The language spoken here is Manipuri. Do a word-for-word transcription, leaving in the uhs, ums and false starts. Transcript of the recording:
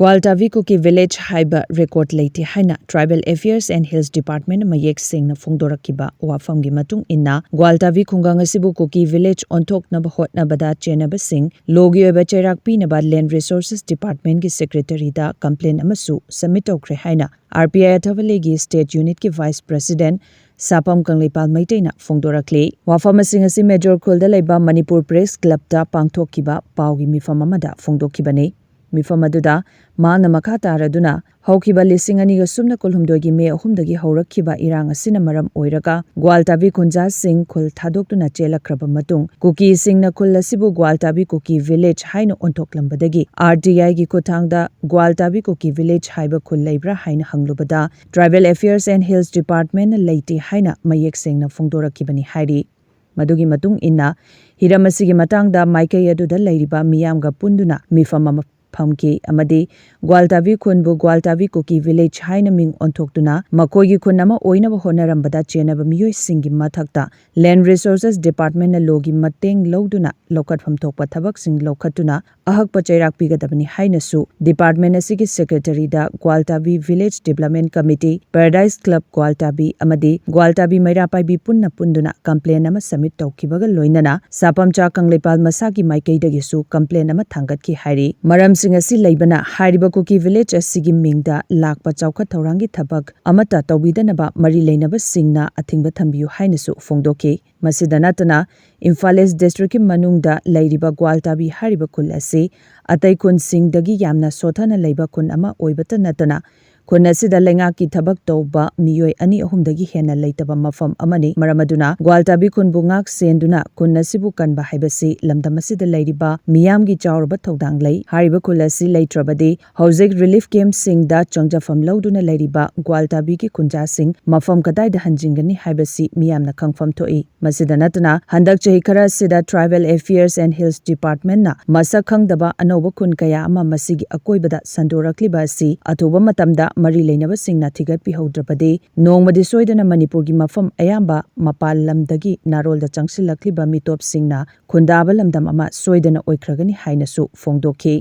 ꯒ꯭ꯋꯥꯜꯇꯥꯕꯤ ꯀꯨꯀꯤ ꯚꯤꯂꯦꯖ ꯍꯥꯏꯕ ꯔꯦꯀꯣꯔꯗ ꯂꯩꯇꯦ ꯍꯥꯏꯅ Tribal Affairs and Hills Department ꯃꯌꯦꯛ ꯁꯦꯡꯅ ꯐꯣꯡꯗꯣꯔꯛꯈꯤꯕ ꯋꯥꯐꯝꯒꯤ ꯃꯇꯨꯡ ꯏꯟꯅ, ꯒ꯭ꯋꯥꯜꯇꯥꯕꯤ ꯈꯨꯡꯒꯪ ꯑꯁꯤꯕꯨ ꯀꯨꯀꯤ ꯚꯤꯂꯦꯖ ꯑꯣꯟꯊꯣꯛꯅꯕ ꯍꯣꯠꯅꯕꯗ ꯆꯦꯟꯅꯕꯁꯤꯡ ꯂꯣꯒꯤ ꯑꯣꯏꯕ ꯆꯩꯔꯥꯛ ꯄꯤꯅꯕ Land Resources Departmentꯀꯤ ꯁꯦꯀ꯭ꯔꯦꯇꯔꯤꯗ ꯀꯝꯄ꯭ꯂꯦꯟ ꯑꯃꯁꯨ ꯁꯕꯃꯤꯠ ꯇꯧꯈ꯭ꯔꯦ ꯍꯥꯏꯅ ꯑꯥꯔ ꯄꯤ ꯑꯥꯏ ꯑꯊꯕꯂꯦꯒꯤ ꯁ꯭ꯇꯦꯠ ꯌꯨꯅꯤꯠꯀꯤ ꯚꯥꯏꯁ ꯄ꯭ꯔꯦꯁꯤꯗꯦꯟꯠ ꯁꯥꯄꯝ ꯀꯪꯂꯩꯄꯥꯜ ꯃꯩꯇꯩꯅ ꯐꯣꯡꯗꯣꯔꯛꯂꯤ꯫ ꯋꯥꯐꯝꯁꯤꯡ ꯑꯁꯤ ꯃꯦꯖꯣꯔ ꯈꯨꯜꯗ ꯂꯩꯕ ꯃꯅꯤꯄꯨꯔ ꯄ꯭ꯔꯦꯁ ꯀ꯭ꯂꯕꯇ ꯄꯥꯡꯊꯣꯛꯈꯤꯕ ꯄꯥꯎꯒꯤ ꯃꯤꯐꯝ ꯑꯃꯗ ꯐꯣꯡꯗꯣꯛꯈꯤꯕꯅꯤ꯫ ꯃꯤꯐꯝ ꯑꯗꯨꯗ ꯃꯍꯥꯛꯅ ꯃꯈꯥ ꯇꯥꯔꯗꯨꯅ, ꯍꯧꯈꯤꯕ ꯂꯤꯁꯤꯡ ꯑꯅꯤꯒ ꯁꯨꯞꯅ ꯀꯨꯟꯍꯨꯝꯗꯣꯏꯒꯤ ꯃꯦ ꯑꯍꯨꯝꯗꯒꯤ ꯍꯧꯔꯛꯈꯤꯕ ꯏꯔꯥꯡ ꯑꯁꯤꯅ ꯃꯔꯝ ꯑꯣꯏꯔꯒ ꯒ꯭ꯋꯥꯜꯇꯥꯕꯤ ꯈꯨꯟꯖꯥꯁꯤꯡ ꯈꯨꯜ ꯊꯥꯗꯣꯛꯇꯨꯅ ꯆꯦꯜꯂꯛꯈ꯭ꯔꯕ ꯃꯇꯨꯡ, ꯀꯨꯀꯤꯁꯤꯡꯅ ꯈꯨꯜ ꯑꯁꯤꯕꯨ ꯒ꯭ꯋꯥꯜꯇꯥꯕꯤ ꯀꯨꯀꯤ ꯚꯤꯂꯦꯖ ꯍꯥꯏꯅ ꯑꯣꯟꯊꯣꯛꯂꯝꯕꯗꯒꯤ ꯑꯥꯔ ꯇꯤ ꯑꯥꯏꯒꯤ ꯈꯨꯠꯊꯥꯡꯗ ꯒ꯭ꯋꯥꯜꯇꯥꯕꯤ ꯀꯨꯀꯤ ꯚꯤꯂꯦꯖ ꯍꯥꯏꯕ ꯈꯨꯜ ꯂꯩꯕ꯭ꯔꯥ ꯍꯥꯏꯅ ꯍꯪꯂꯨꯕꯗ, Tribal Affairs and Hills Departmentꯅ ꯂꯩꯇꯦ ꯍꯥꯏꯅ ꯃꯌꯦꯛ ꯁꯦꯡꯅ ꯐꯣꯡꯗꯣꯔꯛꯈꯤꯕꯅꯤ ꯍꯥꯏꯔꯤ꯫ ꯃꯗꯨꯒꯤ ꯃꯇꯨꯡ ꯏꯟꯅ, ꯍꯤꯔꯝ ꯑꯁꯤꯒꯤ ꯃꯇꯥꯡꯗ ꯃꯥꯏꯀꯩ ꯑꯗꯨꯗ ꯂꯩꯔꯤꯕ ꯃꯤꯌꯥꯝꯒ ꯄꯨꯟꯗꯨꯅ ꯃꯤꯐꯝ ꯑꯃ ꯐꯝꯈꯤ ꯑꯃꯗꯤ ꯒ꯭ꯋꯥꯜꯇꯥꯕꯤ ꯈꯨꯟꯕꯨ ꯒ꯭ꯋꯥꯜꯇꯥꯕꯤ ꯀꯨꯀꯤ ꯚꯤꯂꯦꯖ ꯍꯥꯏꯅ ꯃꯤꯡ ꯑꯣꯟꯊꯣꯛꯇꯨꯅ ꯃꯈꯣꯏꯒꯤ ꯈꯨꯟ ꯑꯃ ꯑꯣꯏꯅꯕ ꯍꯣꯠꯅꯔꯝꯕꯗ ꯆꯦꯟꯅꯕ ꯃꯤꯑꯣꯏꯁꯤꯡꯒꯤ ꯃꯊꯛꯇ Land Resources Departmentꯅ ꯂꯣꯒꯤ ꯃꯇꯦꯡ ꯂꯧꯗꯨꯅ ꯂꯧꯈꯠꯐꯝ ꯊꯣꯛꯄ ꯊꯕꯛꯁꯤꯡ ꯂꯧꯈꯠꯇꯨꯅ ꯑꯍꯛꯄ ꯆꯩꯔꯥꯛ ꯄꯤꯒꯗꯕꯅꯤ ꯍꯥꯏꯅꯁꯨ ꯗꯤꯄꯥꯔꯠꯃꯦꯟ ꯑꯁꯤꯒꯤ ꯁꯦꯀ꯭ꯔꯦꯇꯔꯤꯗ Gwaltabi village development committee, paradise club Gwaltabi ꯑꯃꯗꯤ ꯒ꯭ꯋꯥꯜꯇꯥꯕꯤ ꯃꯩꯔꯥ ꯄꯥꯏꯕꯤ ꯄꯨꯟꯅ ꯄꯨꯟꯗꯨꯅ ꯀꯝꯄ꯭ꯂꯦꯟ ꯑꯃ ꯁꯕꯃꯤꯠ ꯇꯧꯈꯤꯕꯒ ꯂꯣꯏꯅꯅ ꯁꯥꯄꯝꯆꯥ ꯀꯪꯂꯩꯄꯥꯜ ꯃꯁꯥꯒꯤ ꯃꯥꯏꯀꯩꯗꯒꯤꯁꯨ ꯀꯝꯄ꯭ꯂꯦꯟ ꯑꯃ ꯊꯥꯡꯒꯠꯈꯤ ꯍꯥꯏꯔꯤ꯫ ꯃꯔꯝꯁꯤꯡ ꯑꯁꯤ ꯂꯩꯕꯅ ꯍꯥꯏꯔꯤꯕ ꯀꯨꯀꯤ ꯚꯤꯂꯦꯖ ꯑꯁꯤꯒꯤ ꯃꯤꯡꯗ ꯂꯥꯛꯄ ꯆꯥꯎꯈꯠ ꯊꯧꯔꯥꯡꯒꯤ ꯊꯕꯛ ꯑꯃꯠꯇ ꯇꯧꯕꯤꯗꯅꯕ ꯃꯔꯤ ꯂꯩꯅꯕꯁꯤꯡꯅ ꯑꯊꯤꯡꯕ ꯊꯝꯕꯤꯌꯨ ꯍꯥꯏꯅꯁꯨ ꯐꯣꯡꯗꯣꯛꯈꯤ꯫ ꯃꯁꯤꯗ ꯅꯠꯇꯅ, ꯏꯝꯐꯥꯜ ꯏꯁ ꯗꯤꯁꯇ꯭ꯔꯤꯛꯀꯤ ꯃꯅꯨꯡꯗ ꯂꯩꯔꯤꯕ ꯒ꯭ꯋꯥꯜꯇꯥꯕꯤ ꯍꯥꯏꯔꯤꯕ ꯈꯨꯜ ꯑꯁꯤ ꯑꯇꯩ ꯈꯨꯟꯁꯤꯡꯗꯒꯤ ꯌꯥꯝꯅ ꯁꯣꯊꯅ ꯂꯩꯕ ꯈꯨꯟ ꯑꯃ ꯑꯣꯏꯕꯇ ꯅꯠꯇꯅ, ꯈꯨꯟ ꯑꯁꯤꯗ ꯂꯩꯉꯥꯛꯀꯤ ꯊꯕꯛ ꯇꯧꯕ ꯃꯤꯑꯣꯏ ꯑꯅꯤ ꯑꯍꯨꯝꯗꯒꯤ ꯍꯦꯟꯅ ꯂꯩꯇꯕ ꯃꯐꯝ ꯑꯃꯅꯤ꯫ ꯃꯔꯝ ꯑꯗꯨꯅ ꯒ꯭ꯋꯥꯜꯇꯥꯕꯤ ꯈꯨꯟꯕꯨ ꯉꯥꯛ ꯁꯦꯟꯗꯨꯅ ꯈꯨꯟ ꯑꯁꯤꯕꯨ ꯀꯟꯕ ꯍꯥꯏꯕꯁꯤ ꯂꯝꯗꯝ ꯑꯁꯤꯗ ꯂꯩꯔꯤꯕ ꯃꯤꯌꯥꯝꯒꯤ ꯆꯥꯎꯔꯕ ꯊꯧꯗꯥꯡ ꯂꯩ꯫ ꯍꯥꯏꯔꯤꯕ ꯈꯨꯜ ꯑꯁꯤ ꯂꯩꯇ꯭ꯔꯕꯗꯤ ꯍꯧꯖꯤꯛ ꯔꯤꯂꯤꯐ ꯀꯦꯝꯞꯁꯤꯡꯗ ꯆꯪꯖꯐꯝ ꯂꯧꯗꯨꯅ ꯂꯩꯔꯤꯕ ꯒ꯭ꯋꯥꯜꯇꯥꯕꯤꯒꯤ ꯈꯨꯟꯖꯥꯁꯤꯡ ꯃꯐꯝ ꯀꯗꯥꯏꯗ ꯍꯟꯖꯤꯟꯒꯅꯤ ꯍꯥꯏꯕꯁꯤ ꯃꯤꯌꯥꯝꯅ ꯈꯪꯐꯝ ꯊꯣꯛꯏ꯫ ꯃꯁꯤꯗ ꯅꯠꯇꯅ, ꯍꯟꯗꯛ ꯆꯍꯤ ꯈꯔ ꯑꯁꯤꯗ Tribal Affairs and Hills Departmentꯅ ꯃꯁꯛ ꯈꯪꯗꯕ ꯑꯅꯧꯕ ꯈꯨꯟ ꯀꯌꯥ ꯑꯃ ꯃꯁꯤꯒꯤ ꯑꯀꯣꯏꯕꯗ ꯁꯟꯗꯣꯔꯛꯂꯤꯕ ꯑꯁꯤ ꯑꯊꯨꯕ ꯃꯇꯝꯗ ꯃꯔꯤ ꯂꯩꯅꯕꯁꯤꯡꯅ ꯊꯤꯒꯠꯄꯤꯍꯧꯗ꯭ꯔꯕꯗꯤ ꯅꯣꯡꯃꯗꯤ ꯁꯣꯏꯗꯅ ꯃꯅꯤꯄꯨꯔꯒꯤ ꯃꯐꯝ ꯑꯌꯥꯝꯕ ꯃꯄꯥꯟ ꯂꯝꯗꯒꯤ ꯅꯥꯔꯣꯜꯗ ꯆꯪꯁꯤꯜꯂꯛꯂꯤꯕ ꯃꯤꯇꯣꯞꯁꯤꯡꯅ ꯈꯨꯟꯗꯥꯕ ꯂꯝꯗꯝ ꯑꯃ ꯁꯣꯏꯗꯅ ꯑꯣꯏꯈ꯭ꯔꯒꯅꯤ ꯍꯥꯏꯅꯁꯨ ꯐꯣꯡꯗꯣꯛꯈꯤ꯫